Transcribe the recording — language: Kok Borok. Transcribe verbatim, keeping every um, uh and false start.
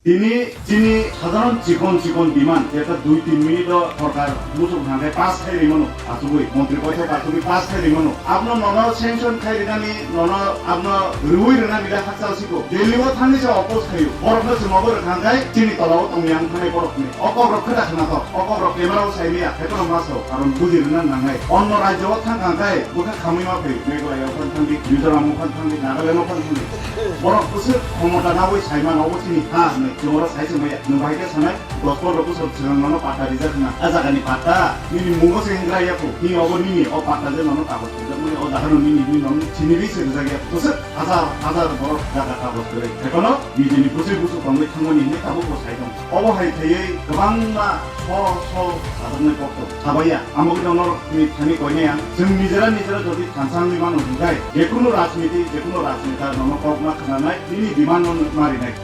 Tini chini sadharon chikon chikon demand, jeta dui tin minute o sorkar muchung thangkhe pass khai rimano, achugwi montri poithai achugwi pass khai rimano. Abno nono sanction khai rinani, nono abno rwi rinani le hakchal siko. Delhi o thangwi se oppose khayo. Borokno chwng obo rwkhangkhai chini tola o tongya wngkhanai borokni. O kokrok khe da khna kok, o kokrok camera o saimaya, hekono ma sao, karon buji rwna nangnai. Onno rajyo o thangkha khai bwkha khamwi ma phaio. Meghalaya o phan thangdi, Mizoram o phan thangdi, Nagaland o phan thangdi. Borok bwswk khomota nawi saimano obo chini ha hwnwi chwng oro sai se maya. Nwng bahai khe sanai, dos pondro bosor swkang nono patta rijak hwnna. A jagani patta, nini mungo se hingra ya kho. Nini obo nini, o patta je nono kagoj rijak mani, o jaga no nini, nini nono chini ri se rijak ya. Bwswk hajar hajar borok jaga kagoj kwrwi. Ekono nijini bwswi bwswk tongwi thangmani hinwi tabuk bo sai tong. Obo hai khaiwi kwbangma so so sajwknai kok tong. Sabaiya, amo khe nono ni thani koinai ang. Chwng nijera nijera jodi thansa wngwi mano hwnkhe, jekunu rajniti, jekunu rajneta nono kok ma khwnanai, nini demand no ma rinai.